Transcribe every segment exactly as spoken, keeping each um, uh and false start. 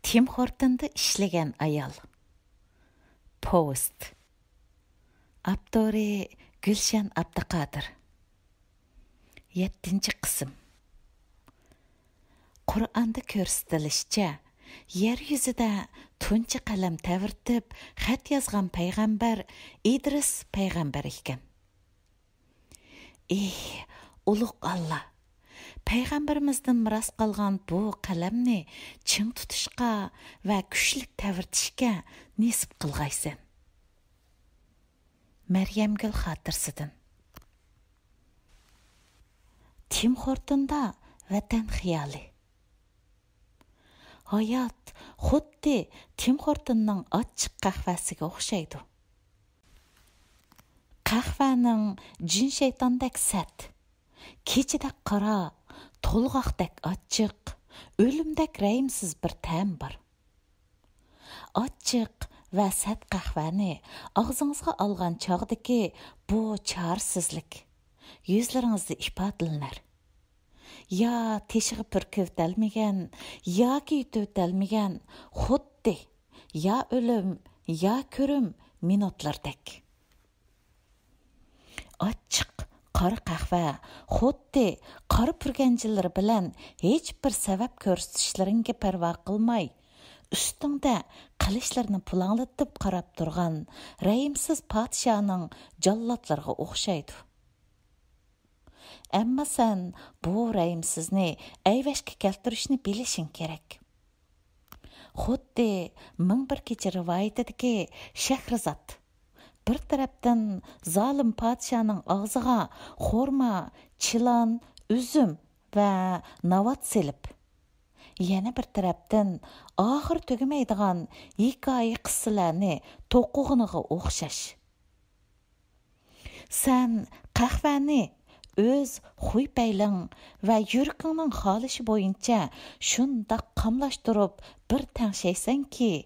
تىم خورتوندا ئىشلىگەن ئايال. پوۋېست. ئاپتورى: گۈلشەن ئابدۇقادىر. يەتتىنچى قىسىم. قۇرئاندا كۆرسىتىلىشىچە، يەر يۈزىدە تۇنجى قەلەم تەۋرىتىپ خەت يازغان پەيغەمبەر ئىدرىس پەيغەمبەر ئىكەن. ئېھ، ئۇلۇغ ئاللا! پەيغەمبىرىمىزدىن مىراس قالغان بۇ قەلەمنى چىڭ تۇتۇشقا ۋە كۈچلۈك تەۋرىتىشكە نېسىپ قىلغايسەن. مەريەمگۈل خاتىرىسىدىن. تىم خورتوندا ۋەتەن خىيالى. ھايات خۇددى تىم خورتوننىڭ ئاچچىق قەھۋەسىگە ئوخشايدۇ. قەھۋەنىڭ جىن شەيتاندەك سەت، كېچىدەك قارا، تولغاقتەك ئاچچىق، ئۆلۈمدەك رەھىمسىز بىر تەم بار. ئاچچىق ۋە سەت قەھۋەنى ئاغزىڭىزغا ئالغان چاغدىكى بۇ چارىسىزلىك يۈزلىرىڭىزدە ئىپادىلىنەر. يا تېشىغا پۈركۈۋېتەلمىگەن، ياكى يۇتۇۋېتەلمىگەن، خۇددى يا ئۆلۈم، يا كۆرۈم مىنۇتلىرىدەك. ئاچچىق قارا قەھۋە خۇددى قارا پۈرگەنچىلىرى بىلەن ھېچبىر سەۋەب كۆرسىتىشلىرىڭگە پەرۋا قىلماي، ئۈستۈڭدە قىلىچلىرىنى پۇلاڭلىتىپ قاراپ تۇرغان رەھىمسىز پادىشاھنىڭ جاللاتلىرىغا ئوخشايدۇ. ئەمما سەن بۇ رەھىمسىزنى ئەيۋەشكە كەلتۈرۈشنى بىلىشىڭ كېرەك. خۇددى مىڭ بىر كېچە رىۋايىتىدىكى شەھرىزاد بىر تەرەپتىن زالىم پادىشاھنىڭ ئاغزىغا خورما، چىلان، ئۈزۈم ۋە ناۋات سېلىپ، يەنە بىر تەرەپتىن ئاخىرى تۈگىمەيدىغان ھېكايە قىسسىلەرنى توقۇغىنىغا ئوخشاش. سەن قەھۋەنى ئۆز خۇيپەيلىڭ ۋە يۈرىكىڭنىڭ خالىشى بويىچە شۇنداق قاملاشتۇرۇپ بىر تەڭشەيسەنكى،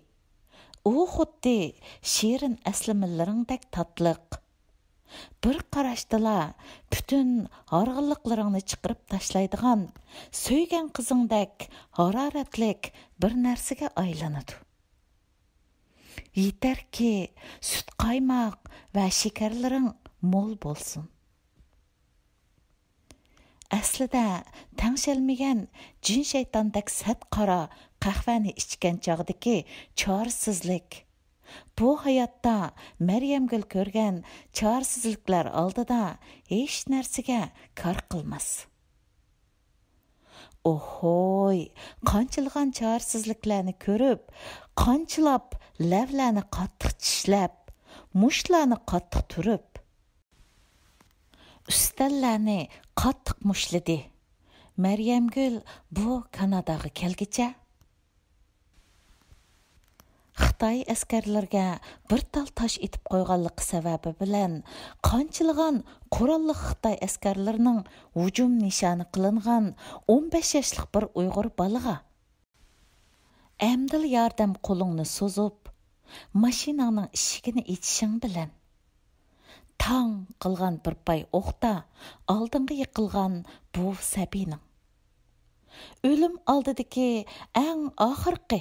ئۇ خۇددى شېرىن ئەسلىمىلىرىڭدەك تاتلىق، بىر قاراشتىلا پۈتۈن ھارغىنلىقلىرىڭنى چىقىرىپ تاشلايدىغان سۆيگەن قىزىڭدەك ھارارەتلىك بىر نەرسىگە ئايلىنىدۇ. يېتەركى، سۈت قايماق ۋە شېكەرلىرىڭ مول بولسۇن. ئەسلىدە تەڭشەلمىگەن جىن شەيتاندەك سەت قارا قەھۋەنى ئىچكەن چاغدىكى چارىسىزلىك، بۇ ھاياتتا مەريەمگۈل كۆرگەن چارىسىزلىكلەر ئالدىدا ھېچ نەرسىگە كار قىلماس. ئوھوي، قانچىلىغان چارىسىزلىكلەرنى كۆرۈپ، قانچىلاپ لەۋلەرنى قاتتىق چىشلەپ، مۇشتلارنى قاتتىق تۈرۈپ، ئۈستەللەرنى قاتتىق مۇشتلىدى. مەريەمگۈل بۇ كاناداغا كەلگىچە خىتاي ئەسكەرلىرىگە بىر تال تاش ئېتىپ قويغانلىقى سەۋەبى بىلەن قانچىلىغان قوراللىق خىتاي ئەسكەرلىرىنىڭ ھۇجۇم نىشانى قىلىنغان ئون بەش ياشلىق بىر ئۇيغۇر بالىغا ئەمدىلا ياردەم قولۇڭنى سوزۇپ، ماشىناڭنىڭ ئىشىكىنى ئېچىشىڭ بىلەن، تاڭ قىلغان بىر پاي ئوقتا ئالدىڭغا يىقىلغان بۇ سەبىينىڭ، ئۆلۈم ئالدىدىكى ئەڭ ئاخىرقى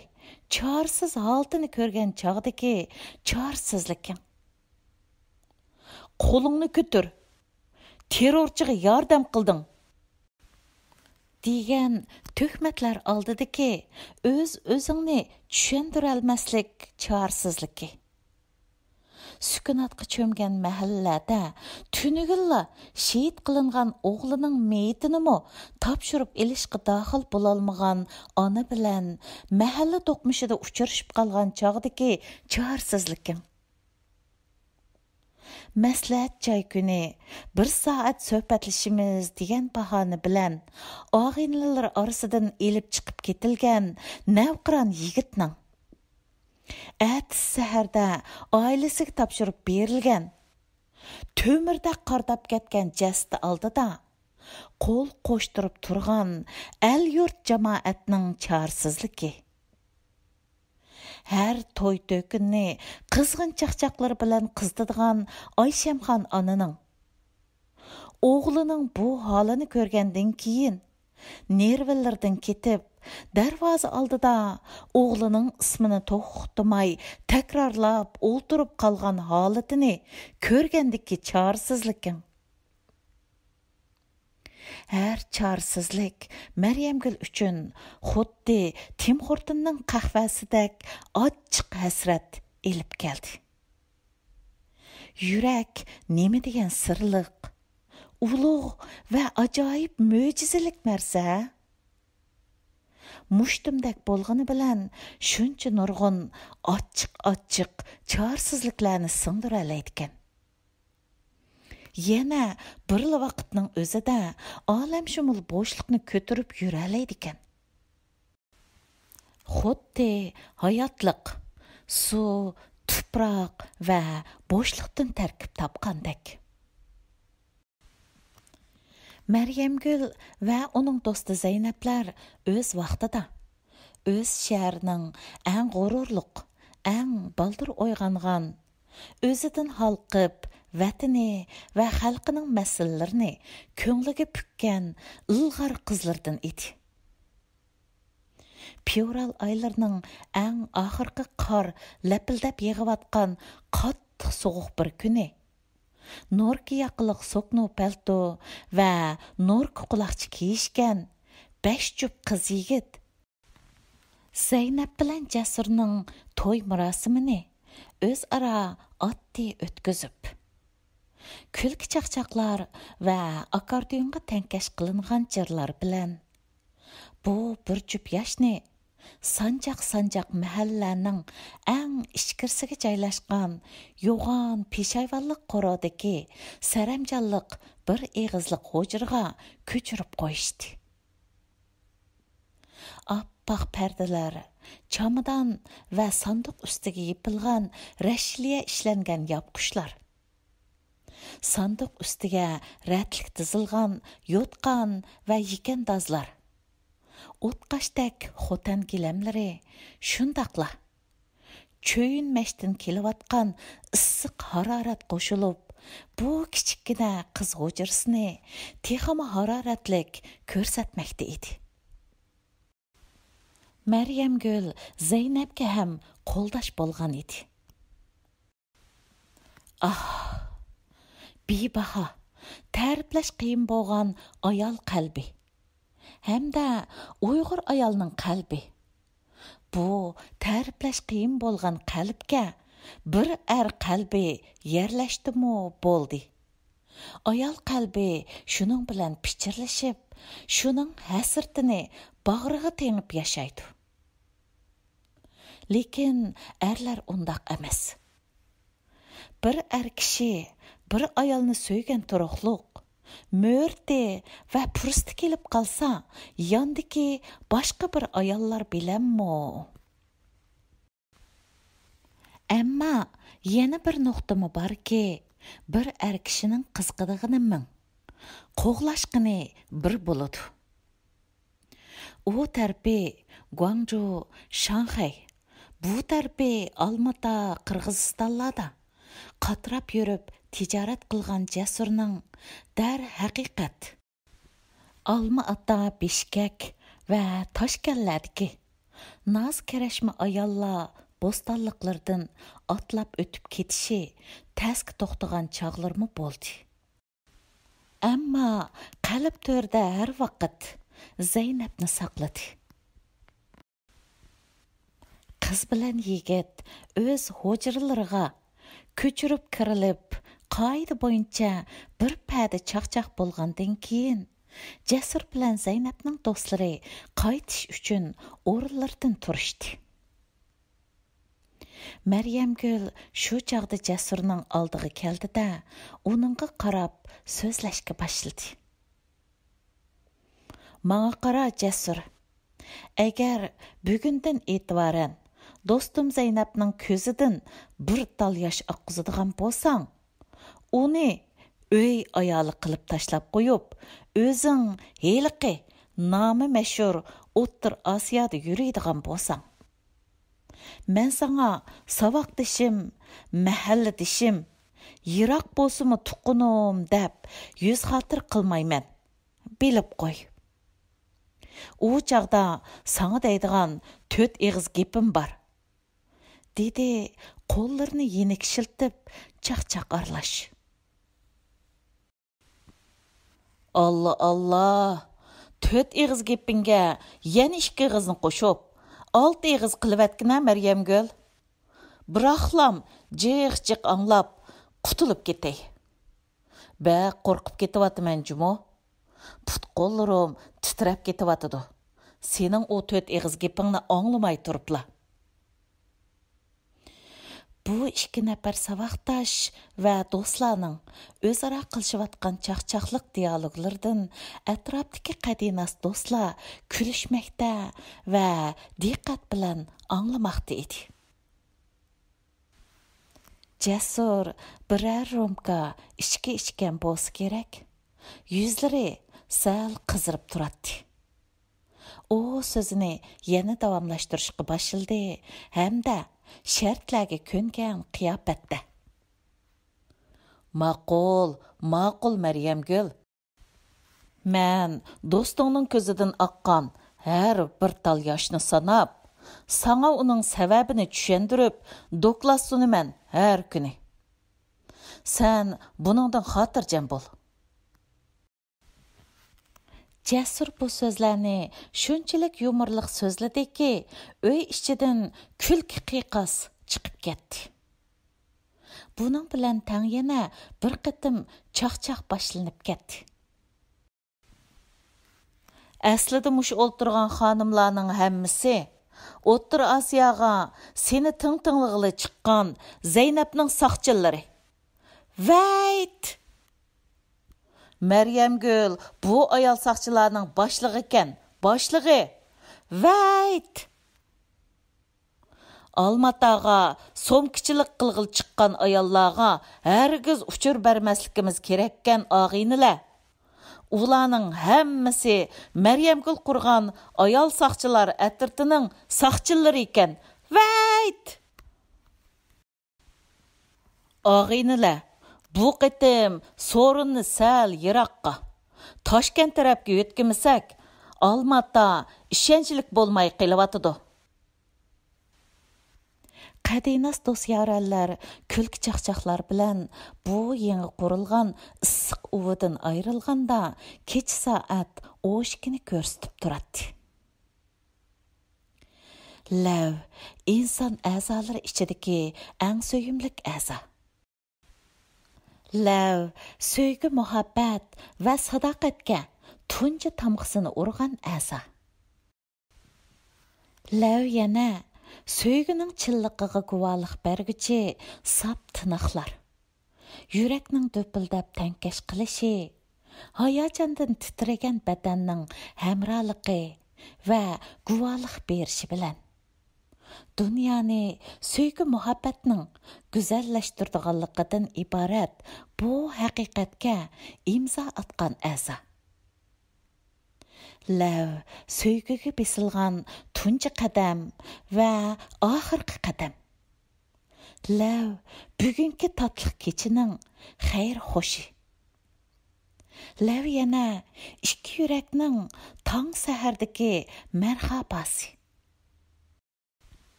چارىسىز ھالىتىنى كۆرگەن چاغدىكى چارىسىزلىكىڭ. «قولۇڭنى كۆتۈر! تېررورچىغا ياردەم قىلدىڭ!» دېگەن تۆھمەتلەر ئالدىدىكى ئۆز-ئۆزۈڭنى چۈشەندۈرەلمەسلىك چارىسىزلىكى. سۈكۈناتقا چۆمگەن مەھەللىلەردە تۈنۈگۈنلا شېھىت قىلىنغان ئوغلىنىڭ مېيىتىنىمۇ تاپشۇرۇپ ئېلىشقا داخىل بولالمىغان ئانا بىلەن مەھەللە دوقمۇشىدا ئۇچرىشىپ قالغان چاغدىكى چارىسىزلىكىڭ. مەسلىھەت جاي كۈنى بىر سائەت سۆھبەتلىشىمىز دېگەن باھانە بىلەن ئاغىنىلىرى ئارىسىدىن ئېلىپ چىقىپ كېتىلگەن نەۋقىران يىگىتنىڭ، ئەتىسى سەھەردە ئائىلىسىگە تاپشۇرۇپ بېرىلگەن، تۆمۈردەك قارىداپ كەتكەن جەسىتى ئالدىدا قول قوشتۇرۇپ تۇرغان ئەل-يۇرت جامائەتنىڭ چارىسىزلىكى. ھەر توي-تۆكۈننى قىزغىن چاقچاقلىرى بىلەن قىزىتىدىغان ئايشەمخان ئانىنىڭ، ئوغلىنىڭ بۇ ھالىنى كۆرگەندىن كېيىن، نېرۋىلىرىدىن كېتىپ، دەرۋازا ئالدىدا ئوغلىنىڭ ئىسمىنى توختىماي تەكرارلاپ ئولتۇرۇپ قالغان ھالىتىنى كۆرگەندىكى چارىسىزلىكىڭ. ھەر چارىسىزلىك مەريەمگۈل ئۈچۈن خۇددى تىم خورتوننىڭ قەھۋەسىدەك ئاچچىق ھەسرەت ئېلىپ كەلدى. يۈرەك نېمە دېگەن سىرلىق، ئۇلۇغ ۋە ئاجايىپ مۆجىزىلىك نەرسە. مۇشتۇمدەك بولغىنى بىلەن شۇنچە نۇرغۇن ئاچچىق-ئاچچىق چارىسىزلىكلەرنى سىڭدۈرەلەيدىكەن. يەنە بىرلا ۋاقىتنىڭ ئۆزىدە ئالەمشۇمۇل بوشلۇقنى كۆتۈرۈپ يۈرەلەيدىكەن. خۇددى ھاياتلىق سۇ، تۇپراق ۋە بوشلۇقتىن تەركىب تاپقاندەك. مەريەمگۈل ۋە ئۇنىڭ دوستى زەينەپلەر ئۆز ۋاقتىدا، ئۆز شەھىرىنىڭ ئەڭ غۇرۇرلۇق، ئەڭ بالدۇر ئويغانغان، ئۆزىدىن ھالقىپ، ۋەتىنى ۋە خەلقىنىڭ مەسىلىلىرىنى كۆڭلىگە پۈككەن ئىلغار قىزلىرىدىن ئىدى. فېۋرال ئايلىرىنىڭ ئەڭ ئاخىرقى قار لەپىلدەپ يېغىۋاتقان قاتتىق سوغۇق بىر كۈنى، نوركا ياقىلىق سوكنو پەلتو ۋە نوركا قۇلاقچا كىيىشكەن بەش جۈپ قىز يىگىت زەينەپ بىلەن جەسۇرنىڭ توي مۇراسىمىنى ئۆزئارا ئاددىي ئۆتكۈزۈپ، كۈلكە-چاقچاقلار ۋە ئاكاردىيونغا تەڭكەش قىلىنغان جىرلار بىلەن بۇ بىر جۈپ ياشنى سانجاق-سانجاق مەھەللىلەرنىڭ ئەڭ ئىچكىرىسىگە جايلاشقان يوغان پېشايۋانلىق قورۇدىكى سەرەمجانلىق بىر ئېغىزلىق ھۇجرىغا كۆچۈرۈپ قويۇشتى. ئاپئاق پەردىلەر، چامادان ۋە ساندۇق ئۈستىگە يېپىلغان رەشلىيە ئىشلەنگەن ياپقۇچلار. ساندۇق ئۈستىگە رەتلىك تىزىلغان يوتقان ۋە يېكەندازلار. ئوتقاشتەك خوتەن گىلەملىرى شۇنداقلا چۆيۈنمەشتىن كېلىۋاتقان ئىسسىق ھارارەت قوشۇلۇپ، بۇ كىچىككىنە قىز ھۇجرىسىنى تېخىمۇ ھارارەتلىك كۆرسەتمەكتە ئىدى. مەريەمگۈل زەينەپكە ھەم قولداش بولغان ئىدى. ئاھ، بىباھا، تەرىپلەش قىيىن بولغان ئايال قەلبى ھەمدە ئۇيغۇر ئايالنىڭ قەلبى. بۇ تەرىپلەش قىيىن بولغان قەلبكە بىر ئەر قەلبى يەرلەشتىمۇ بولدى. ئايال قەلبى شۇنىڭ بىلەن پىچىرلىشىپ، شۇنىڭ ھەسرىتىنى باغرىغا تېڭىپ ياشايدۇ. لېكىن ئەرلەر ئۇنداق ئەمەس. بىر ئەر كىشى بىر ئايالنى سۆيگەن تۇرۇقلۇق، مۆرىتى ۋە پۇرسىتى كېلىپ قالسا، ياندىكى باشقا بىر ئاياللار بىلەنمۇ. ئەمما يەنە بىر نۇقتىمۇ باركى، بىر ئەر كىشىنىڭ قىزىقىدىغىنى مىڭ، قوغلاشقىنى بىر بولىدۇ. ئۇ تەرىپى گۇاڭجۇ، شاڭخەي، بۇ تەرىپى ئالماتا، قىرغىزىستانلاردا قاتراپ يۈرۈپ تىجارەت قىلغان جەسۇرنىڭ دەرھەقىقەت ئالما ئاتا، بىشكەك ۋە تاشكەنلەردىكى ناز كەرەشمە ئاياللار بوستانلىقلىرىدىن ئاتلاپ ئۆتۈپ كېتىشى تەسكە توختىغان چاغلىرىمۇ بولدى. ئەمما قەلب تۆرىدە ھەر ۋاقىت زەينەپنى ساقلىدى. قىز بىلەن يىگىت ئۆز ھۇجرىلىرىغا كۆچۈرۈپ كىرىلىپ، قائىدە بويىچە بىر پەدە چاقچاق بولغاندىن كېيىن، جەسۇر بىلەن زەينەپنىڭ دوستلىرى قايتىش ئۈچۈن ئورۇنلىرىدىن تۇرۇشتى. مەريەمگۈل شۇ چاغدا جەسۇرنىڭ ئالدىغا كەلدى-دە، ئۇنىڭغا قاراپ سۆزلەشكە باشلىدى. ماڭا قارا، جەسۇر. ئەگەر بۈگۈندىن ئېتىبارەن دوستۇم زەينەپنىڭ كۆزىدىن بىر تال ياش ئاققۇزىدىغان بولساڭ، ئۇنى ئۆي ئايالى قىلىپ تاشلاپ قويۇپ، ئۆزۈڭ ھېلىقى نامى مەشھۇر ئوتتۇرا ئاسىيادا يۈرىدىغان بولساڭ. مەن ساڭا ساۋاقدىشىم، مەھەللىدىشىم، يىراق بولسىمۇ تۇغقىنىم دەپ يۈز خاتىرە قىلمايمەن. بىلىپ قوي. ئۇ چاغدا ساڭا دەيدىغان تۆت ئېغىز گېپىم بار، دېدى قوللىرىنى يېنىك شىلتىپ چاقچاق ئارىلاش. ئاللا، ئاللا! تۆت ئېغىز گېپىڭگە يەنە ئىككى ئېغىزنى قوشۇپ، ئالتە ئېغىز قىلىۋەتكىنە، مەريەمگۈل. بىراقلام جىق-جىق ئاڭلاپ، قۇتۇلۇپ كېتەي. بەك قورقۇپ كېتىۋاتىمەن جۇمۇ. پۇت-قوللىرىم تىترەپ كېتىۋاتىدۇ، سېنىڭ ئۇ تۆت ئېغىز گېپىڭنى ئاڭلىماي تۇرۇپلا. بۇ ئىككى نەپەر ساۋاقداش ۋە دوستلارنىڭ ئۆزئارا قىلىشىۋاتقان چاقچاقلىق دىيالوگلىرىدىن ئەتراپتىكى قەدىناس دوستلار كۈلۈشمەكتە ۋە دىققەت بىلەن ئاڭلىماقتا ئىدى. جەسۇر بىرەر رومكا ئىچكى ئىچكەن بولسا كېرەك، يۈزلىرى سەل قىزىرىپ تۇراتتى. ئۇ سۆزىنى يەنە داۋاملاشتۇرۇشقا باشلىدى ھەمدە شەرتلەرگە كۆنگەن قىياپەتتە: ماقۇل، ماقۇل، مەريەمگۈل. مەن دوستۇڭنىڭ كۆزىدىن ئاققان ھەر بىر تال ياشنى ساناپ، ساڭا ئۇنىڭ سەۋەبىنى چۈشەندۈرۈپ، دوكلات سۇنىمەن ھەر كۈنى. سەن بۇنىڭدىن خاتىرجەم بول. جەسۇر بۇ سۆزلەرنى شۇنچىلىك يۇمۇرلۇق سۆزلىدىكى، ئۆي ئىچىدىن كۈلكە قىيقاس چىقىپ كەتتى. بۇنىڭ بىلەن تەڭ يەنە بىر قېتىم چاقچاق باشلىنىپ كەتتى. ئەسلىدە مۇشۇ ئولتۇرغان خانىملارنىڭ ھەممىسى ئوتتۇرا ئاسىياغا سېنى تىڭ-تىڭلىغىلى چىققان زەينەپنىڭ ساقچىلىرى. ۋەيت! مەريەمگۈل بۇ ئايال ساقچىلارنىڭ باشلىقىكەن، باشلىقى! ۋەيت! ئالماتاغا سومكىچىلىق قىلغىلى چىققان ئاياللارغا ھەرگىز ئۇچۇر بەرمەسلىكىمىز كېرەككەن، ئاغىنىلەر. ئۇلارنىڭ ھەممىسى مەريەمگۈل قۇرغان ئايال ساقچىلار ئەترىتىنىڭ ساقچىلىرى ئىكەن. ۋەيت! ئاغىنىلەر، بۇ قېتىم سورۇننى سەل يىراققا، تاشكەنت تەرەپكە يۆتكىمىسەك، ئالماتا ئىشەنچلىك بولماي قېلىۋاتىدۇ. قەدىناس دوست-يارەنلەر كۈلكە-چاقچاقلار بىلەن بۇ يېڭى قۇرۇلغان ئىسسىق ئۇۋىدىن ئايرىلغاندا، كېچە سائەت ئون ئىككىنى كۆرسىتىپ تۇراتتى. لەۋ ئىنسان ئەزالىرى ئىچىدىكى ئەڭ سۆيۈملۈك ئەزا. لەۋ سۆيگۈ-مۇھەببەت ۋە ساداقەتكە تۇنجى تامغىسىنى ئۇرغان ئەزا. لەۋ يەنە سۆيگۈنىڭ چىنلىقىغا گۇۋاھلىق بەرگۈچى ساپ تىنىقلار. يۈرەكنىڭ دۈپۈلدەپ تەڭكەش قىلىشى، ھاياجاندىن تىترىگەن بەدەننىڭ ھەمراھلىقى ۋە گۇۋاھلىق بېرىشى بىلەن، دۇنيانى سۆيگۈ-مۇھەببەتنىڭ گۈزەللەشتۈرىدىغانلىقىدىن ئىبارەت بۇ ھەقىقەتكە ئىمزا ئاتقان ئەزا. لەۋ سۆيگۈگە بېسىلغان تۇنجى قەدەم ۋە ئاخىرقى قەدەم. لەۋ بۈگۈنكى تاتلىق كېچىنىڭ خەير خوشى. لەۋ يەنە ئىككى يۈرەكنىڭ تاڭ سەھەردىكى مەرھاباسى.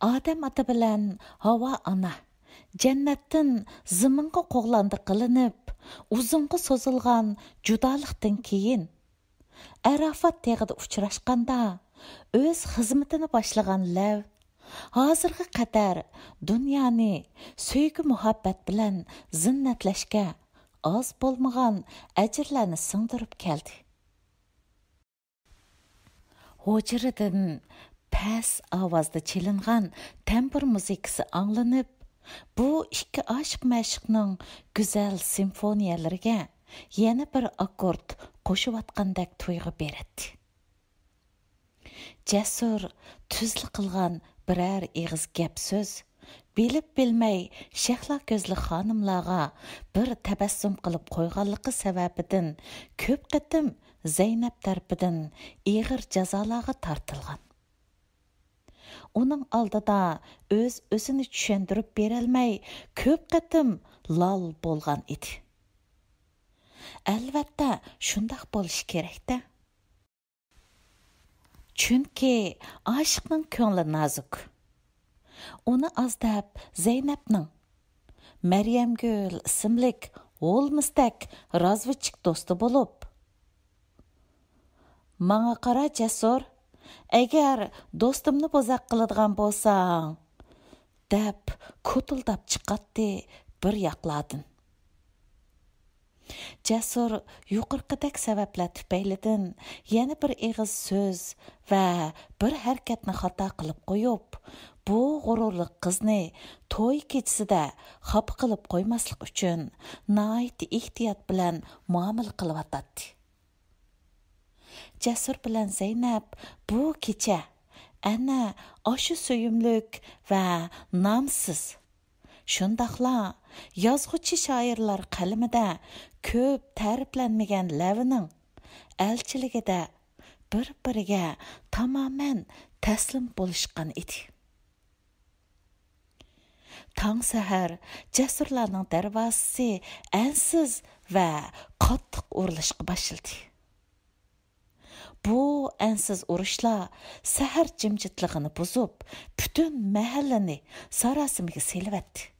ئادەم ئاتا بىلەن ھاۋا ئانا جەننەتتىن زېمىنغا قوغلاندى قىلىنىپ، ئۇزۇنغا سوزۇلغان جۇدالىقتىن كېيىن، ئەرافات تېغىدا ئۇچراشقاندا، ئۆز خىزمىتىنى باشلىغان لەۋ ھازىرغا قەدەر دۇنيانى سۆيگۈ-مۇھەببەت بىلەن زىننەتلەشكە ئاز بولمىغان ئەجىرلەرنى سىڭدۈرۈپ كەلدى. ھۇجرىدىن پەس ئاۋازدا چېلىنغان تەمبۇر مۇزىكىسى ئاڭلىنىپ، بۇ ئىككى ئاشىق-مەشۇقنىڭ گۈزەل سىمفونىيەلىرىگە يەنە بىر ئاككورد قوشۇۋاتقاندەك تۇيغۇ بېرەتتى. جەسۇر تۈزلا قىلغان بىرەر ئېغىز گەپ-سۆز، بىلىپ-بىلمەي شەھلا كۆزلۈك خانىملارغا بىر تەبەسسۇم قىلىپ قويغانلىقى سەۋەبىدىن كۆپ قېتىم زەينەپ تەرىپىدىن ئېغىر جازالارغا تارتىلغان. ئۇنىڭ ئالدىدا ئۆز-ئۆزىنى چۈشەندۈرۈپ بېرەلمەي كۆپ قېتىم لال بولغان ئىدى. ئەلۋەتتە، شۇنداق بولۇشى كېرەك-تە. چۈنكى ئاشىقنىڭ كۆڭلى نازۇك. ئۇنى ئاز دەپ زەينەپنىڭ مەريەمگۈل ئىسىملىك ھولمىستەك رازۋېدچىك دوستى بولۇپ، «ماڭا قارا، جەسۇر، ئەگەر دوستۇمنى بوزەك قىلىدىغان بولساڭ» دەپ كوتۇلداپ چىقاتتى بىر ياقلاردىن. جەسۇر يۇقىرىقىدەك سەۋەبلەر تۈپەيلىدىن يەنە بىر ئېغىز سۆز ۋە بىر ھەرىكەتنى خاتا قىلىپ قويۇپ، بۇ غۇرۇرلۇق قىزنى توي كېچىسىدە خاپا قىلىپ قويماسلىق ئۈچۈن ناھايىتى ئېھتىيات بىلەن مۇئامىلە قىلىۋاتاتتى. جەسۇر بىلەن زەينەپ بۇ كېچە ئەنە ئاشۇ سۆيۈملۈك ۋە نامسىز، شۇنداقلا يازغۇچى شائىرلار قەلىمىدە كۆپ تەرىپلەنمىگەن لەۋنىڭ ئەلچىلىكىدە بىر-بىرىگە تامامەن تەسلىم بولۇشقان ئىدى. تاڭ سەھەر جەسۇرلارنىڭ دەرۋازىسى ئەنسىز ۋە قاتتىق ئۇرۇلۇشقا باشلىدى. بۇ ئەنسىز ئۇرۇشلار سەھەر جىمجىتلىقىنى بۇزۇپ، پۈتۈن مەھەللىنى ساراسىمىگە سېلىۋەتتى.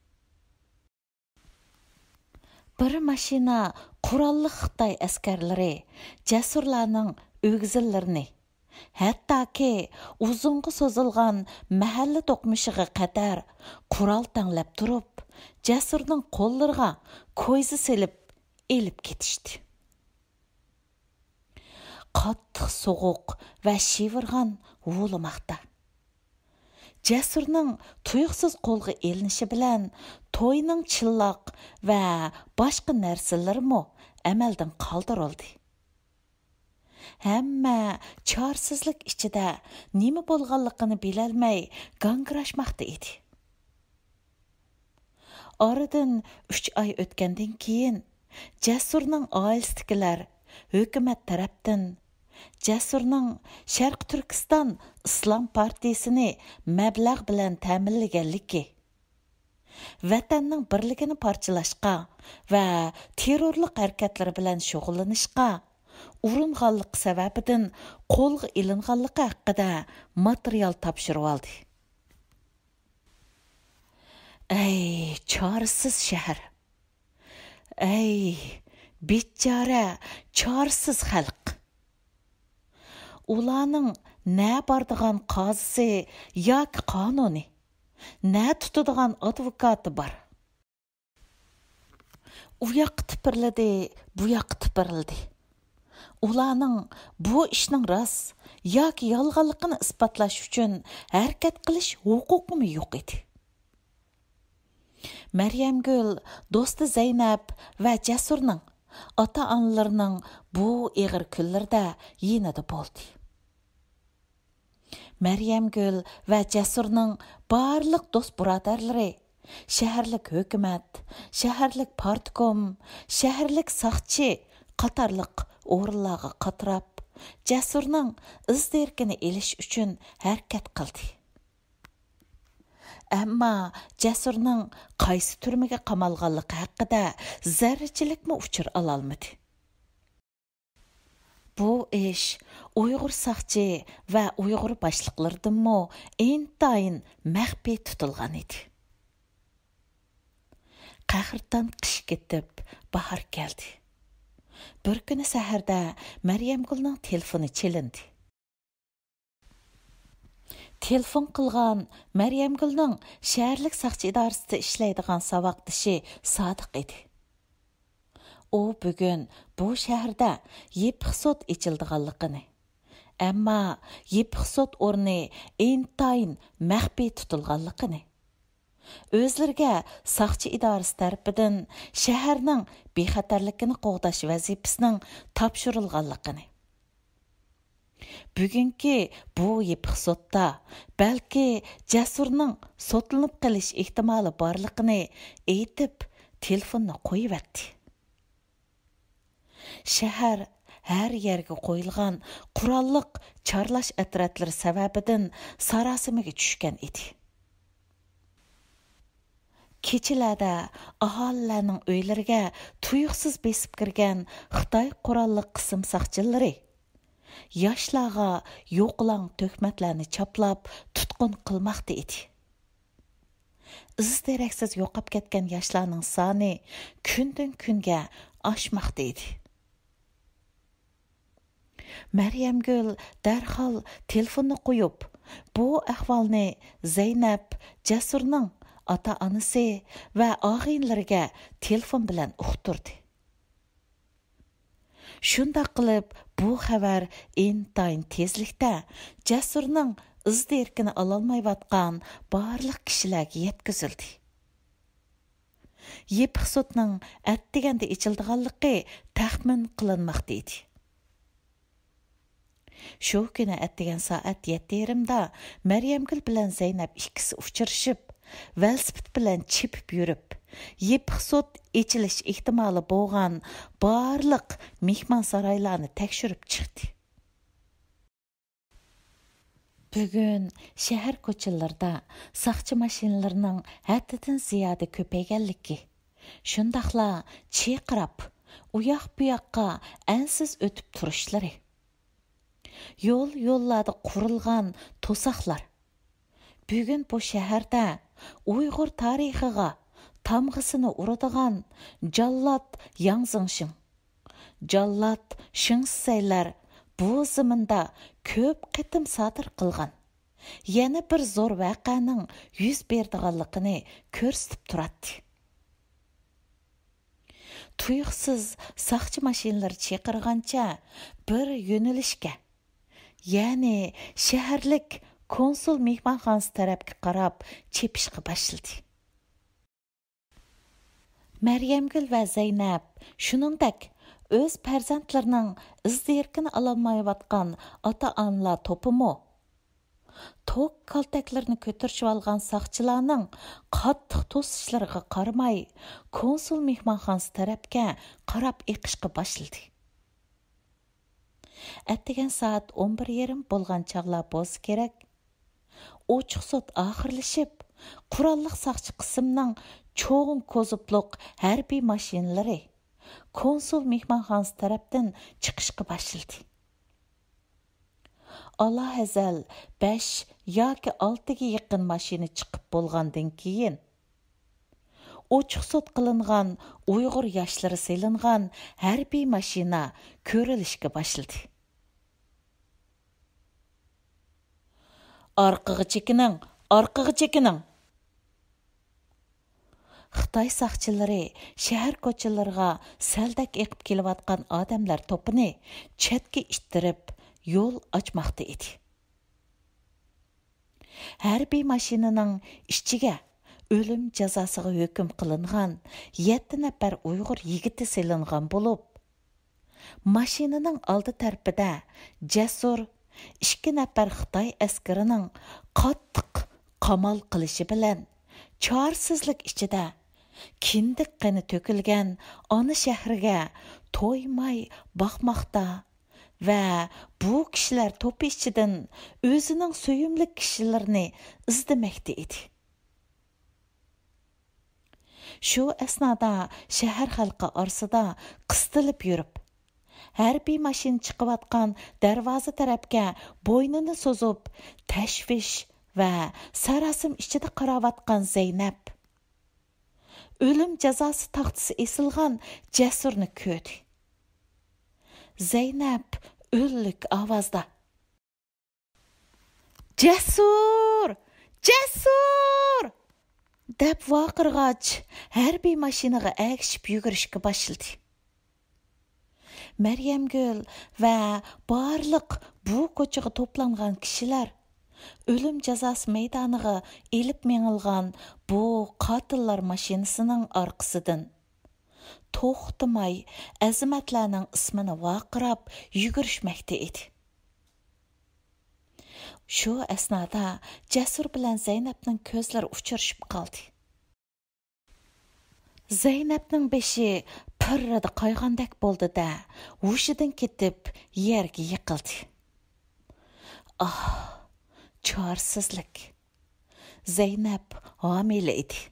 بىر ماشىنا قوراللىق خىتاي ئەسكەرلىرى جەسۇرلارنىڭ ئۆگزىلىرىنى، ھەتتاكى ئۇزۇنغا سوزۇلغان مەھەللە دوقمۇشىغا قەدەر قورال تەڭلەپ تۇرۇپ، جەسۇرنىڭ قوللىرىغا كويزا سېلىپ ئېلىپ كېتىشتى. قاتتىق سوغۇق ۋە شىۋىرغان ھۇۋلىماقتا. جەسۇرنىڭ تۇيۇقسىز قولغا ئېلىنىشى بىلەن توينىڭ چىللاق ۋە باشقا نەرسىلىرىمۇ ئەمەلدىن قالدۇرۇلدى. ھەممە چارىسىزلىك ئىچىدە نېمە بولغانلىقىنى بىلەلمەي گاڭگىراشماقتا ئىدى. ئارىدىن ئۈچ ئاي ئۆتكەندىن كېيىن، جەسۇرنىڭ ئائىلىسىدىكىلەر ھۆكۈمەت تەرەپتىن جەسۇرنىڭ شەرقىي تۈركىستان ئىسلام پارتىيىسىنى مەبلەغ بىلەن تەمىنلىگەنلىكى، ۋەتەننىڭ بىرلىكىنى پارچىلاشقا ۋە تېررورلۇق ھەرىكەتلىرى بىلەن شۇغۇللىنىشقا ئۇرۇنغانلىقى سەۋەبىدىن قولغا ئېلىنغانلىقى ھەققىدە ماتېرىيال تاپشۇرۇۋالدى. ئەي، چارىسىز شەھەر! ئەي، بىچارە، چارىسىز خەلق! ئۇلارنىڭ نە بارىدىغان قازىسى ياكى قانۇنى، نە تۇتىدىغان ئادۋوكاتى بار. ئۇ ياققا تىپىرلىدى، بۇ ياققا تىپىرلىدى. ئۇلارنىڭ بۇ ئىشنىڭ راست ياكى يالغانلىقىنى ئىسپاتلاش ئۈچۈن ھەرىكەت قىلىش ھوقۇقىمۇ يوق ئىدى. مەريەمگۈل دوستى زەينەپ ۋە جەسۇرنىڭ ئاتا-ئانىلىرىنىڭ بۇ ئېغىر كۈنلىرىدە يېنىدا بولدى. مەريەمگۈل ۋە جەسۇرنىڭ بارلىق دوست-بۇرادەرلىرى شەھەرلىك ھۆكۈمەت، شەھەرلىك پارتكوم، شەھەرلىك ساقچى قاتارلىق ئورۇنلارغا قاتراپ، جەسۇرنىڭ ئىز-دېرىكىنى ئېلىش ئۈچۈن ھەرىكەت قىلدى. ئەمما جەسۇرنىڭ قايسى تۈرمىگە قامالغانلىقى ھەققىدە زەررىچىلىكمۇ ئۇچۇر ئالالمىدى. بۇ ئىش ئۇيغۇر ساقچى ۋە ئۇيغۇر باشلىقلىرىدىنمۇ ئىنتايىن مەخپىي تۇتۇلغان ئىدى. قەھرىتان قىش كېتىپ، باھار كەلدى. بىر كۈنى سەھەردە مەريەمگۈلنىڭ تېلېفونى چېلىندى. تېلېفون قىلغان مەريەمگۈلنىڭ شەھەرلىك ساقچى ئىدارىسىدە ئىشلەيدىغان ساۋاقدىشى سادىق ئىدى. ئۇ بۈگۈن بۇ شەھەردە يېپىق سوت ئېچىلىدىغانلىقىنى، ئەمما يېپىق سوت ئورنى ئىنتايىن مەخپىي تۇتۇلغانلىقىنى، ئۆزلىرىگە ساقچى ئىدارىسى تەرىپىدىن شەھەرنىڭ بىخەتەرلىكىنى قوغداش ۋەزىپىسىنىڭ تاپشۇرۇلغانلىقىنى، بۈگۈنكى بۇ يېپىق سوتتا بەلكى جەسۇرنىڭ سوتلىنىپ قېلىش ئېھتىمالى بارلىقىنى ئېيتىپ، تېلېفوننى قويۇۋەتتى. شەھەر ھەر يەرگە قويۇلغان قوراللىق چارلاش ئەترەتلىرى سەۋەبىدىن ساراسىمىگە چۈشكەن ئىدى. كېچىلەردە ئاھالىلەرنىڭ ئۆيلىرىگە تۇيۇقسىز بېسىپ كىرگەن خىتاي قوراللىق قىسىم ساقچىلىرى ياشلارغا يوقىلاڭ تۆھمەتلەرنى چاپلاپ تۇتقۇن قىلماقتا ئىدى. ئىز-دېرەكسىز يوقاپ كەتكەن ياشلارنىڭ سانى كۈندىن-كۈنگە ئاشماقتا ئىدى. مەريەمگۈل دەرھال تېلېفوننى قويۇپ، بۇ ئەھۋالنى زەينەپ، جەسۇرنىڭ ئاتا-ئانىسى ۋە ئاغىنىلىرىگە تېلېفون بىلەن ئۇقتۇردى. شۇنداق قىلىپ، بۇ خەۋەر ئىنتايىن تېزلىكتە جەسۇرنىڭ ئىز-دېرىكىنى ئالالمايۋاتقان بارلىق كىشىلەرگە يەتكۈزۈلدى. يېپىق سوتنىڭ ئەتىگەندە ئېچىلىدىغانلىقى تەخمىن قىلىنماقتا ئىدى. شۇ كۈنى ئەتىگەن سائەت يەتتە يېرىمدا مەريەمگۈل بىلەن زەينەپ ئىككىسى ئۇچرىشىپ، ۋېلىسىپىت بىلەن چېپىپ يۈرۈپ، يېپىق سوت ئېچىلىش ئېھتىمالى بولغان بارلىق مېھمانسارايلارنى تەكشۈرۈپ چىقتى. بۈگۈن شەھەر كوچىلىرىدا ساقچى ماشىنىلىرىنىڭ ھەددىدىن زىيادە كۆپەيگەنلىكى، شۇنداقلا چىرقىراپ، ئۇياق-بۇياققا ئەنسىز ئۆتۈپ تۇرۇشلىرى، يول-يوللاردا قۇرۇلغان توساقلار بۈگۈن بۇ شەھەردە ئۇيغۇر تارىخىغا تامغىسىنى ئۇرىدىغان جاللات ياڭ زېڭشىڭ، جاللات شېڭ شىسەيلەر بۇ زېمىندا كۆپ قېتىم سادىر قىلغان يەنە بىر زور ۋەقەنىڭ يۈز بېرىدىغانلىقىنى كۆرسىتىپ تۇراتتى. تۇيۇقسىز ساقچى ماشىنىلىرى چىرقىرىغانچە بىر يۆنىلىشكە، يەنى شەھەرلىك كونسۇل مېھمانخانىسى تەرەپكە قاراپ چېپىشقا باشلىدى. مەريەمگۈل ۋە زەينەپ، شۇنىڭدەك ئۆز پەرزەنتلىرىنىڭ ئىز-دېرىكىنى ئالالمايۋاتقان ئاتا-ئانىلار توپىمۇ، توك كالتەكلىرىنى كۆتۈرۈشۈۋالغان ساقچىلارنىڭ قاتتىق توسۇشلىرىغا قارىماي، كونسۇل مېھمانخانىسى تەرەپكە قاراپ ئېقىشقا باشلىدى. ئەتىگەن سائەت ئون بىر يېرىم بولغان چاغلار بولسا كېرەك، ئوچۇق سوت ئاخىرلىشىپ، قوراللىق ساقچى قىسىمنىڭ چوڭ كوزۇپلۇق ھەربىي ماشىنىلىرى كونسۇل مېھمانخانىسى تەرەپتىن چىقىشقا باشلىدى. ئالاھەزەل بەش ياكى ئالتىگە يېقىن ماشىنا چىقىپ بولغاندىن كېيىن، ئوچۇق سوت قىلىنغان ئۇيغۇر ياشلىرى سېلىنغان ھەربىي ماشىنا كۆرۈلۈشكە باشلىدى. ئارقىغا چېكىنىڭ، ئارقىغا چېكىنىڭ! خىتاي ساقچىلىرى شەھەر كوچىلىرىغا سەلدەك ئېقىپ كېلىۋاتقان ئادەملەر توپىنى چەتكە ئىتتىرىپ، يول ئاچماقتا ئىدى. ھەربىي ماشىنىنىڭ ئىچىگە ئۆلۈم جازاسىغا ھۆكۈم قىلىنغان يەتتە نەپەر ئۇيغۇر يىگىتى سېلىنغان بولۇپ، ماشىنىنىڭ ئالدى تەرىپىدە جەسۇر ئىككى نەپەر خىتاي ئەسكىرىنىڭ قاتتىق قامال قىلىشى بىلەن، چارىسىزلىك ئىچىدە كىندىك قېنى تۆكۈلگەن ئانا شەھىرىگە تويماي باقماقتا ۋە بۇ كىشىلەر توپى ئىچىدىن ئۆزىنىڭ سۆيۈملۈك كىشىلىرىنى ئىزدىمەكتە ئىدى. شۇ ئەسنادا شەھەر خەلقى ئارىسىدا قىستىلىپ يۈرۈپ، ھەربىي ماشىنا چىقىۋاتقان دەرۋازا تەرەپكە بوينىنى سوزۇپ، تەشۋىش ۋە ساراسىم ئىچىدە قاراۋاتقان زەينەپ، ئۆلۈم جازاسى تاختىسى ئېسىلغان جەسۇرنى كۆردى. زەينەپ ئۈنلۈك ئاۋازدا، «جەسۇر! جەسۇر!» دەپ ۋارقىرىغاچ، ھەربىي ماشىنىغا ئەگىشىپ يۈگۈرۈشكە باشلىدى. مەريەمگۈل ۋە بارلىق بۇ كوچىغا توپلانغان كىشىلەر ئۆلۈم جازاسى مەيدانىغا ئېلىپ مېڭىلغان بۇ قاتىللار ماشىنىسىنىڭ ئارقىسىدىن توختىماي ئەزىمەتلەرنىڭ ئىسمىنى ۋارقىراپ يۈگۈرۈشمەكتە ئىدى. شۇ ئەسنادا جەسۇر بىلەن زەينەپنىڭ كۆزلىرى ئۇچرىشىپ قالدى. زەينەپنىڭ بېشى پىررىدە قايغاندەك بولدى-دە، ھوشىدىن كېتىپ يەرگە يىقىلدى. ئاھ، چارىسىزلىك! زەينەپ ھامىلە ئىدى.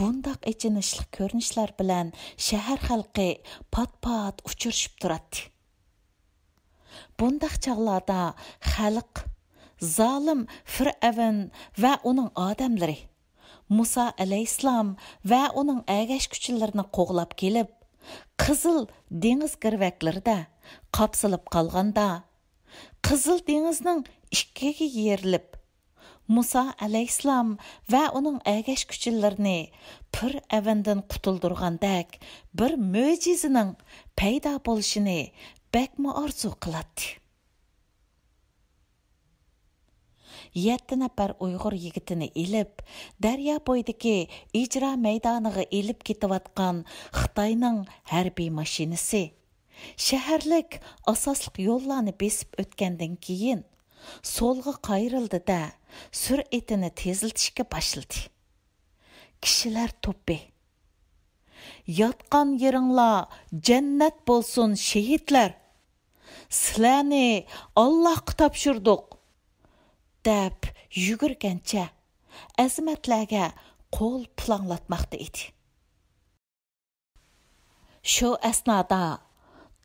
بۇنداق ئېچىنىشلىق كۆرۈنۈشلەر بىلەن شەھەر خەلقى پات-پات ئۇچرىشىپ تۇراتتى. بۇنداق چاغلاردا خەلق زالىم فىرئەۋن ۋە ئۇنىڭ ئادەملىرى، مۇسا ئەلەيھىسسالام ۋە ئۇنىڭ ئەگەشكۈچىلىرىنى قوغلاپ كېلىپ، قىزىل دېڭىز گىرۋەكلىرىدە قاپسىلىپ قالغاندا، قىزىل دېڭىزنىڭ ئىككىگە يېرىلىپ، مۇسا ئەلەيھىسسالام ۋە ئۇنىڭ ئەگەشكۈچىلىرىنى پىرئەۋندىن قۇتۇلدۇرغاندەك بىر مۆجىزىنىڭ پەيدا بولۇشىنى بەكمۇ ئارزۇ قىلاتتى. يەتتە نەپەر ئۇيغۇر يىگىتىنى ئېلىپ، دەريا بويىدىكى ئىجرا مەيدانىغا ئېلىپ كېتىۋاتقان خىتاينىڭ ھەربىي ماشىنىسى شەھەرلىك ئاساسلىق يوللارنى بېسىپ ئۆتكەندىن كېيىن، سولغا قايرىلدى-دە، سۈرئىتىنى تېزلىتىشكە باشلىدى. كىشىلەر توپى: «ياتقان يېرىڭلار جەننەت بولسۇن، شېھىتلەر! سىلەرنى ئاللاھقا تاپشۇردۇق!» دەپ يۈگۈرگەنچە ئەزىمەتلەرگە قول پۇلاڭلاتماقتا ئىدى. شۇ ئەسنادا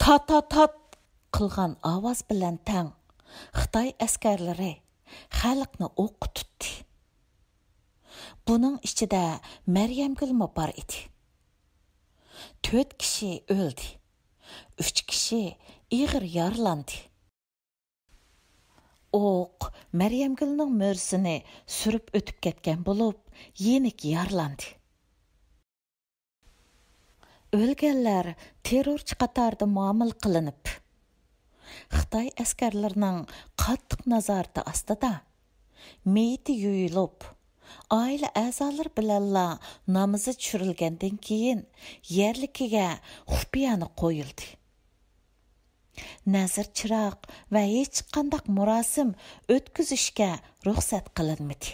تاتا-تات قىلغان ئاۋاز بىلەن تەڭ خىتاي ئەسكەرلىرى خەلقنى ئوققا تۇتتى. بۇنىڭ ئىچىدە مەريەمگۈلمۇ بار ئىدى. تۆت كىشى ئۆلدى، ئۈچ كىشى ئېغىر يارىلاندى. ئوق مەريەمگۈلنىڭ مۈرىسىنى سۈرۈپ ئۆتۈپ كەتكەن بولۇپ، يېنىك يارىلاندى. ئۆلگەنلەر تېررورچى قاتارىدا مۇئامىلە قىلىنىپ، خىتاي ئەسكەرلىرىنىڭ قاتتىق نازارىتى ئاستىدا مېيىتى يۇيۇلۇپ، ئائىلە ئەزالىرى بىلەنلا نامىزى چۈشۈرۈلگەندىن كېيىن، يەرلىكىگە خۇپىيانە قويۇلدى. نەزىر-چىراغ ۋە ھېچقانداق مۇراسىم ئۆتكۈزۈشكە رۇخسەت قىلىنمىدى.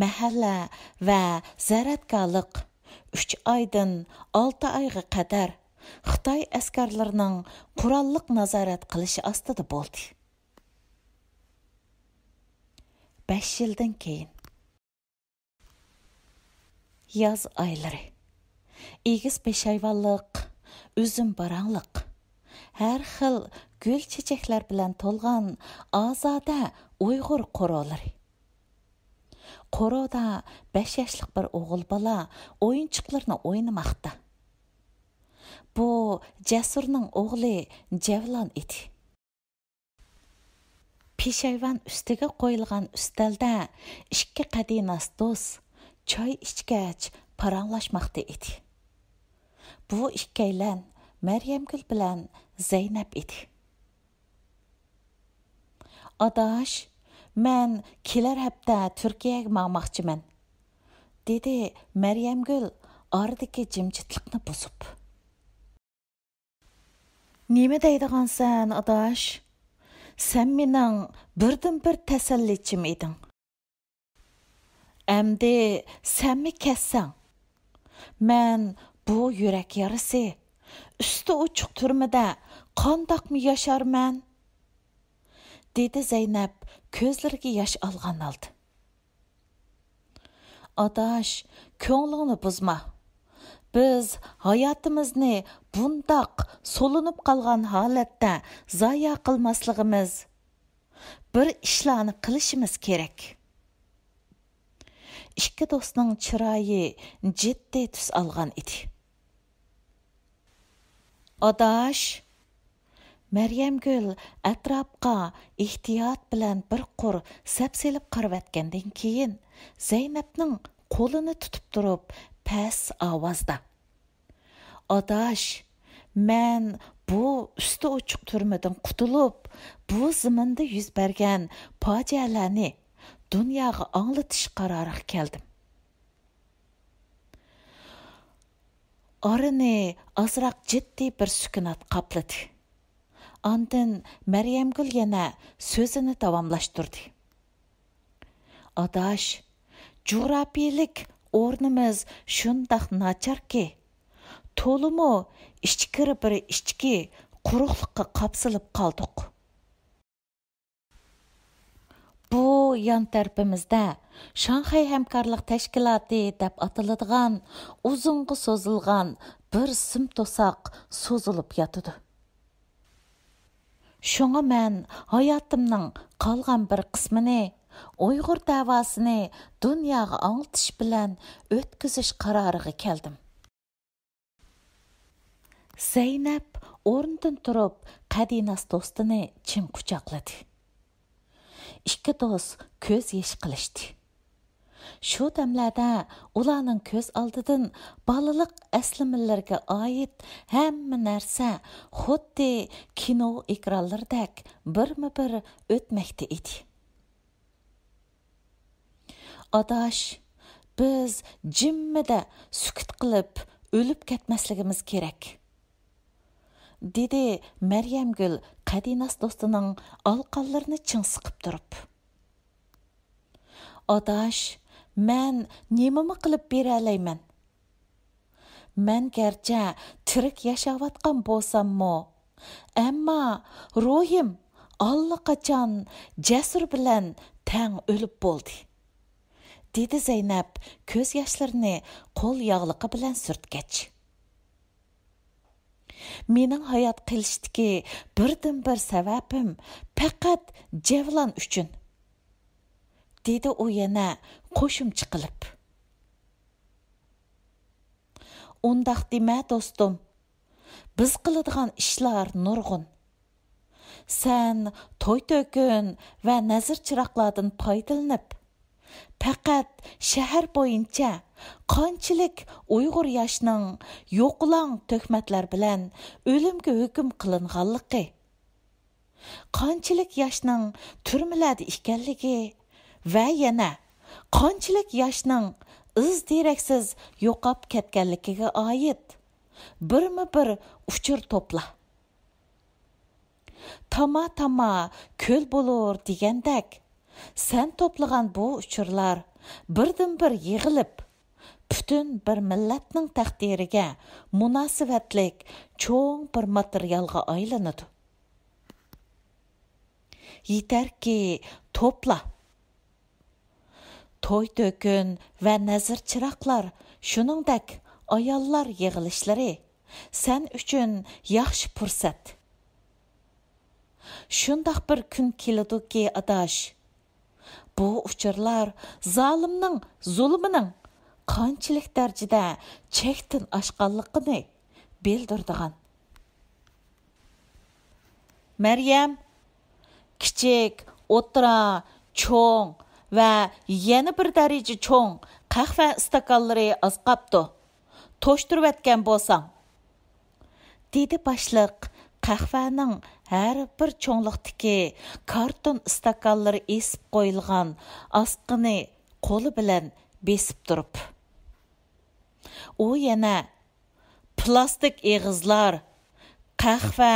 مەھەللە ۋە زەرەتكارلىق ئۈچ ئايدىن ئالتە ئايغا قەدەر خىتاي ئەسكەرلىرىنىڭ قوراللىق نازارەت قىلىشى ئاستىدا بولدى. بەش يىلدىن كېيىن. ياز ئايلىرى. ئېگىز پېشايۋانلىق، ئۈزۈم باراڭلىق، ھەر خىل گۈل چېچەكلەر بىلەن تولغان ئازادە ئۇيغۇر قورۇلىرى. قورۇدا بەش ياشلىق بىر ئوغۇل بالا ئويۇنچۇقلىرىنى ئوينىماقتا. بۇ جەسۇرنىڭ ئوغلى جەۋلان ئىدى. پېشايۋان ئۈستىگە قويۇلغان ئۈستەلدە ئىككى قەدىناس دوست چاي ئىچكەچ پاراڭلاشماقتا ئىدى. بۇ ئىككىيلەن مەريەمگۈل بىلەن زەينەپ ئىدى. «ئاداش، مەن كېلەر ھەپتە تۈركىيەگە ماڭماقچىمەن»، دېدى مەريەمگۈل ئارىدىكى جىمجىتلىقنى بۇزۇپ. «نېمە دەيدىغانسەن، ئاداش؟ سەن مېنىڭ بىردىنبىر تەسەللىچىم ئىدىڭ. ئەمدى سەنمۇ كەتسەڭ، مەن بۇ يۈرەك يارىسى، ئۈستى ئوچۇق تۈرمىدە قانداقمۇ ياشارمەن؟» دېدى زەينەپ كۆزلىرىگە ياش ئالغان ھالدا. «ئاداش، كۆڭلۈڭنى بۇزما. بىز ھاياتىمىزنى بۇنداق سولىنىپ قالغان ھالەتتە زايە قىلماسلىقىمىز، بىر ئىشلارنى قىلىشىمىز كېرەك.» ئىككى دوستنىڭ چىرايى جىددىي تۈس ئالغان ئىدى. «ئاداش!» مەريەمگۈل ئەتراپقا ئېھتىيات بىلەن بىر قۇر سەپسېلىپ قارىۋەتكەندىن كېيىن، زەينەپنىڭ قولىنى تۇتۇپ تۇرۇپ، پەس ئاۋازدا: «ئاداش، مەن بۇ ئۈستى ئوچۇق تۈرمىدىن قۇتۇلۇپ، بۇ زېمىندا يۈز بەرگەن پاجىئەلەرنى دۇنياغا ئاڭلىتىش قارارىغا كەلدىم.» ئارىنى ئازراق جىددىي بىر سۈكۈنات قاپلىدى. ئاندىن مەريەمگۈل يەنە سۆزىنى داۋاملاشتۇردى. «ئاداش، جۇغراپىيىلىك ئورنىمىز شۇنداق ناچاركى، تولىمۇ ئىچكىرى بىر ئىچكى قۇرۇقلۇققا قاپسىلىپ قالدۇق. بۇ يان تەرىپىمىزدە شاڭخەي ھەمكارلىق تەشكىلاتى دەپ ئاتىلىدىغان ئۇزۇنغا سوزۇلغان بىر سىم توساق سوزۇلۇپ ياتىدۇ. شۇڭا مەن ھاياتىمنىڭ قالغان بىر قىسمىنى ئۇيغۇر دەۋاسىنى دۇنياغا ئاڭلىتىش بىلەن ئۆتكۈزۈش قارارىغا كەلدىم. زەينەپ ئورنىدىن تۇرۇپ، قەدىناس دوستىنى چىڭ قۇچاقلىدى. ئىككى دوست كۆز يېشى قىلىشتى. شۇ دەملەردە ئۇلارنىڭ كۆز ئالدىدىن بالىلىق ئەسلىمىلىرىگە ئائىت ھەممە نەرسە خۇددى كىنو ئېكرانلىرىدەك بىرمۇبىر ئۆتمەكتە ئىدى. «ئاداش، بىز جىممىدە سۈكۈت قىلىپ ئۆلۈپ كەتمەسلىكىمىز كېرەك»، دېدى مەريەمگۈل قەدىناس دوستىنىڭ ئالىقانلىرىنى چىڭ سىقىپ تۇرۇپ. «ئاداش، مەن نېمىمۇ قىلىپ بېرەلەيمەن؟ مەن گەرچە تىرىك ياشاۋاتقان بولساممۇ، ئەمما روھىم ئاللىقاچان جەسۇر بىلەن تەڭ ئۆلۈپ بولدى»، دېدى زەينەپ كۆز ياشلىرىنى قول ياغلىقى بىلەن سۈرتكەچ. «مېنىڭ ھايات قېلىشتىكى بىردىنبىر سەۋەبىم پەقەت جەۋلان ئۈچۈن»، دېدى ئۇ يەنە قوشۇمچە قىلىپ. «ئۇنداق دېمە، دوستۇم. بىز قىلىدىغان ئىشلار نۇرغۇن. سەن توي-تۆكۈن ۋە نەزىر-چىراغلاردىن پايدىلىنىپ، پەقەت شەھەر بويىچە قانچىلىك ئۇيغۇر ياشنىڭ يوقىلاڭ تۆھمەتلەر بىلەن ئۆلۈمگە ھۆكۈم قىلىنغانلىقى، قانچىلىك ياشنىڭ تۈرمىلەردە ئىكەنلىكى ۋە يەنە قانچىلىك ياشنىڭ ئىز-دېرەكسىز يوقاپ كەتكەنلىكىگە ئائىت بىرمۇبىر ئۇچۇر توپلا. تاما-تاما كۆل بولۇر دېگەندەك، سەن توپلىغان بۇ ئۇچۇرلار بىردىنبىر يىغىلىپ، پۈتۈن بىر مىللەتنىڭ تەقدىرىگە مۇناسىۋەتلىك چوڭ بىر ماتېرىيالغا ئايلىنىدۇ. يېتەركى، توپلا. توي-تۆكۈن ۋە نەزىر-چىراغلار، شۇنىڭدەك ئاياللار يىغىلىشلىرى سەن ئۈچۈن ياخشى پۇرسەت. شۇنداق بىر كۈن كېلىدۇكى، ئاداش، بۇ ئۇچۇرلار زالىمنىڭ زۇلۇمىنىڭ قانچىلىك دەرىجىدە چەكتىن ئاشقانلىقىنى بىلدۈرىدىغان. مەريەم، كىچىك، ئوتتۇرا، چوڭ ۋە يەنە بىر دەرىجە چوڭ قەھۋە ئىستاكانلىرى ئاز قاپتۇ. توشتۇرۇۋەتكەن بولساڭ، دېدى باشلىق قەھۋەنىڭ ھەر بىر چوڭلۇقتىكى كارتون ئىستاكانلىرى ئېسىپ قويۇلغان ئاسقىنى قولى بىلەن بېسىپ تۇرۇپ. ئۇ يەنە پىلاستىك ئېغىزلار، قەھۋە،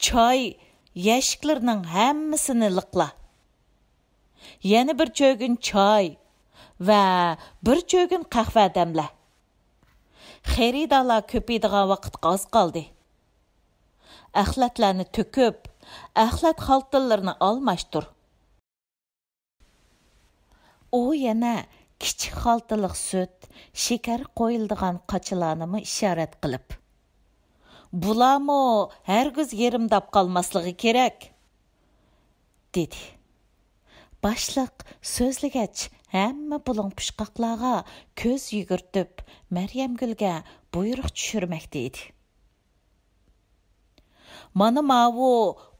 چاي يەشىكلىرىنىڭ ھەممىسىنى لىقلا. يەنە بىر چۆگۈن چاي ۋە بىر چۆگۈن قەھۋە دەملە. خېرىدارلار كۆپىيىدىغان ۋاقىتقا ئاز قالدى. ئەخلەتلەرنى تۆكۈپ، ئەخلەت خالتىلىرىنى ئالماشتۇر. ئۇ يەنە كىچىك خالتىلىق سۈت، شېكەر قويۇلىدىغان قاچىلارنىمۇ ئىشارەت قىلىپ، بۇلارمۇ ھەرگىز يېرىم دەپ قالماسلىقى كېرەك، دېدى. باشلىق سۆزلىگەچ، ھەممە بۇلۇڭ پۇچقاقلارغا كۆز يۈگۈرتۈپ، مەريەمگۈلگە بۇيرۇق چۈشۈرمەكتە ئىدى. مانا ماۋۇ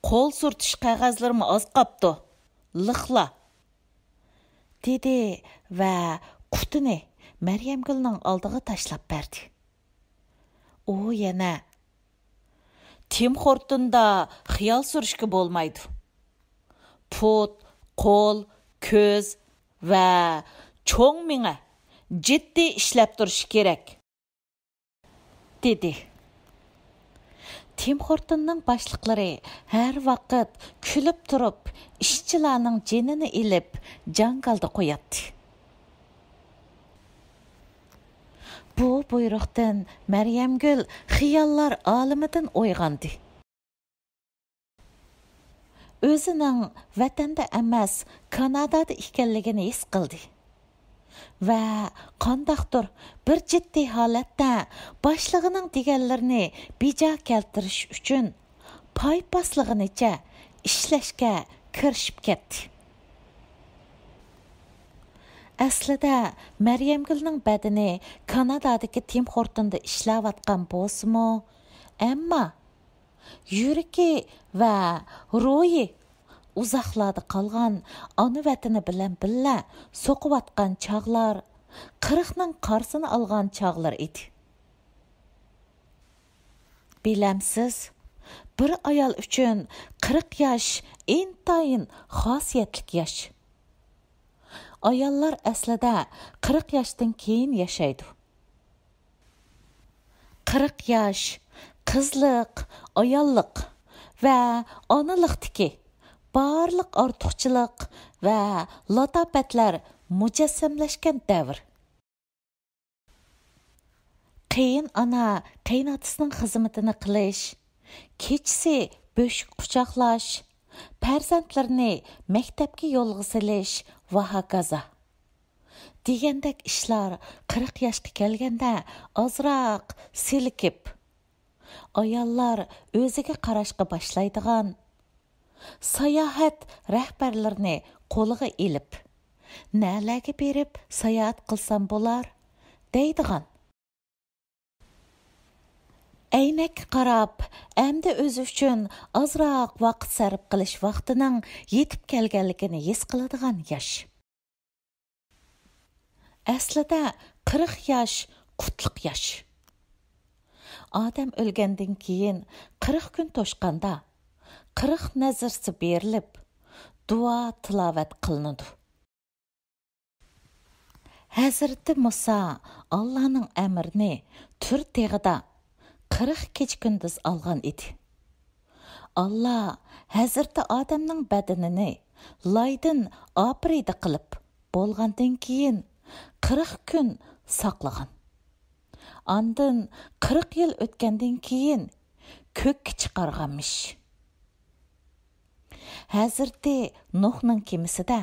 قول سۈرتۈش قەغەزلىرىمۇ ئاز قاپتۇ. لىقلا، دېدى ۋە قۇتىنى مەريەمگۈلنىڭ ئالدىغا تاشلاپ بەردى. ئۇ يەنە، تىم خورتۇندا خىيال سۈرۈشكە بولمايدۇ. پۇت، قول، كۆز ۋە چوڭ مېڭە جىددىي ئىشلەپ تۇرۇشى كېرەك، دېدى. تىم خورتۇننىڭ باشلىقلىرى ھەر ۋاقىت كۈلۈپ تۇرۇپ، ئىشچىلارنىڭ جېنىنى ئېلىپ، جاڭگالدا قوياتتى. بۇ بۇيرۇقتىن مەريەمگۈل خىياللار ئالىمىدىن ئويغاندى. ئۆزىنىڭ ۋەتەندە ئەمەس، كانادادا ئىكەنلىكىنى ھېس قىلدى ۋە قانداقتۇر بىر جىددىي ھالەتتە باشلىقىنىڭ دېگەنلىرىنى بېجا كەلتۈرۈش ئۈچۈن پايپاسلىغىنىچە ئىشلەشكە كىرىشىپ كەتتى. ئەسلىدە مەريەمگۈلنىڭ بەدىنى كانادادىكى تىم خورتوندا ئىشلەۋاتقان بولسىمۇ، ئەمما يۈرىكى ۋە روھى ئۇزاقلاردا قالغان ئانا ۋەتىنى بىلەن بىللە سوقۇۋاتقان چاغلار، قىرىقنىڭ قارىسىنى ئالغان چاغلىرى ئىدى. بىلەمسىز، بىر ئايال ئۈچۈن قىرىق ياش ئىنتايىن خاسىيەتلىك ياش. ئاياللار ئەسلىدە قىرىق ياشتىن كېيىن ياشايدۇ. قىرىق ياش، قىزلىق، ئاياللىق ۋە ئانىلىقتىكى بارلىق ئارتۇقچىلىق ۋە لاتاپەتلەر مۇجەسسەملەشكەن دەۋر. قېيىن ئانا قېيىن ئاتىسىنىڭ خىزمىتىنى قىلىش، كېچىسى بۆشۈك قۇچاقلاش، پەرزەنتلىرىنى مەكتەپكە يولغا سېلىش ۋە ھاكازا. دېگەندەك ئىشلار قىرىق ياشقا كەلگەندە ئازراق سېلىكىپ، ئاياللار ئۆزىگە قاراشقا باشلايدىغان، ساياھەت رەھبەرلىرىنى قولىغا ئېلىپ، نەلەرگە بېرىپ ساياھەت قىلسام بولار دەيدىغان. ئەينەككە قاراپ، ئەمدى ئۆزى ئۈچۈن ئازراق ۋاقىت سەرپ قىلىش ۋاقتىنىڭ يېتىپ كەلگەنلىكىنى ھېس قىلىدىغان ياش. ئەسلىدە قىرىق ياش قۇتلۇق ياش. ئادەم ئۆلگەندىن كېيىن قىرىق كۈن توشقاندا، قىرىق نەزىرىسى بېرىلىپ، دۇئا تىلاۋەت قىلىنىدۇ. ھەزرىتى مۇسا ئاللانىڭ ئەمرىنى تۈر تېغىدا قىرىق كېچە-كۈندۈز ئالغان ئىدى. ئاللا ھەزرىتى ئادەمنىڭ بەدىنىنى لايدىن ئاپىرىدە قىلىپ بولغاندىن كېيىن قىرىق كۈن ساقلىغان. ئاندىن قىرىق يىل ئۆتكەندىن كېيىن كۆككە چىقارغانمىش. ھەزرىتى نۇھنىڭ كېمىسىدە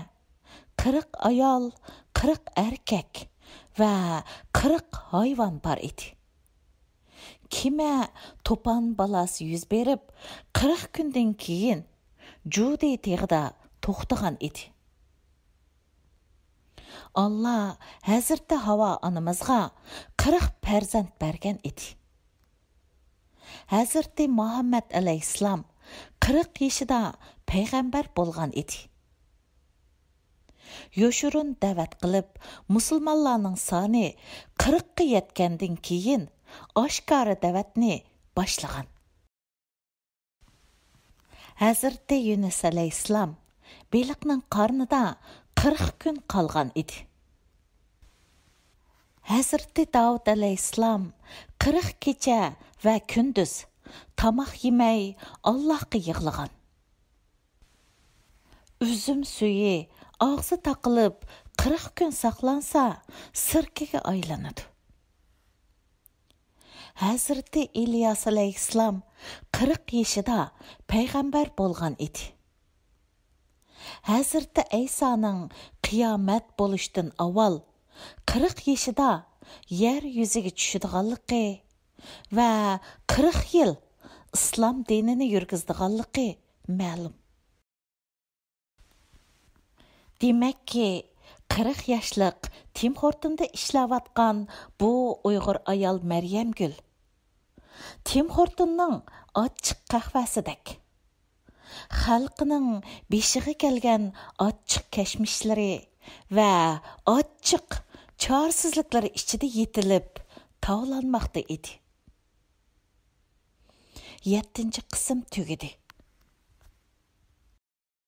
قىرىق ئايال، قىرىق ئەركەك ۋە قىرىق ھايۋان بار ئىدى. كېمە توپان بالاسى يۈز بېرىپ، قىرىق كۈندىن كېيىن جۇدى تېغىدا توختىغان ئىدى. ئاللا ھەزرىتى ھاۋا ئانىمىزغا قىرىق پەرزەنت بەرگەن ئىدى. ھەزرىتى مۇھەممەد ئەلەيھىسسالام قىرىق يېشىدا پەيغەمبەر بولغان ئىدى. يوشۇرۇن دەۋەت قىلىپ، مۇسۇلمانلارنىڭ سانى قىرىققا يەتكەندىن كېيىن، ئاشكارا دەۋەتنى باشلىغان. ھەزرىتى يۇنۇس ئەلەيھىسسالام بېلىقنىڭ قارنىدا قىرىق كۈن قالغان ئىدى. ھەزرىتى داۋۇت ئەلەيھىسسالام قىرىق كېچە ۋە كۈندۈز تاماق يېمەي، ئاللاھقا يىغلىغان. ئۈزۈم سۈيى ئاغزى تاقىلىپ، قىرىق كۈن ساقلانسا، سىركىگە ئايلىنىدۇ. ھەزرىتى ئىلياس ئەلەيھىسسالام قىرىق يېشىدا پەيغەمبەر بولغان ئىدى. ھەزرىتى ئەيسانىڭ قىيامەت بولۇشتىن ئاۋۋال قىرىق يېشىدا يەر يۈزىگە چۈشىدىغانلىقى ۋە قىرىق يىل ئىسلام دىنىنى يۈرگۈزىدىغانلىقى مەلۇم. دېمەككى، قىرىق ياشلىق تىم خورتوندا ئىشلەۋاتقان بۇ ئۇيغۇر ئايال مەريەمگۈل تىم خورتوننىڭ ئاچچىق قەھۋەسىدەك، خەلقىنىڭ بېشىغا كەلگەن ئاچچىق كەچمىشلىرى ۋە ئاچچىق چارىسىزلىكلىرى ئىچىدە يېتىلىپ، تاۋلانماقتا ئىدى. يەتتىنچى قىسىم تۈگىدى.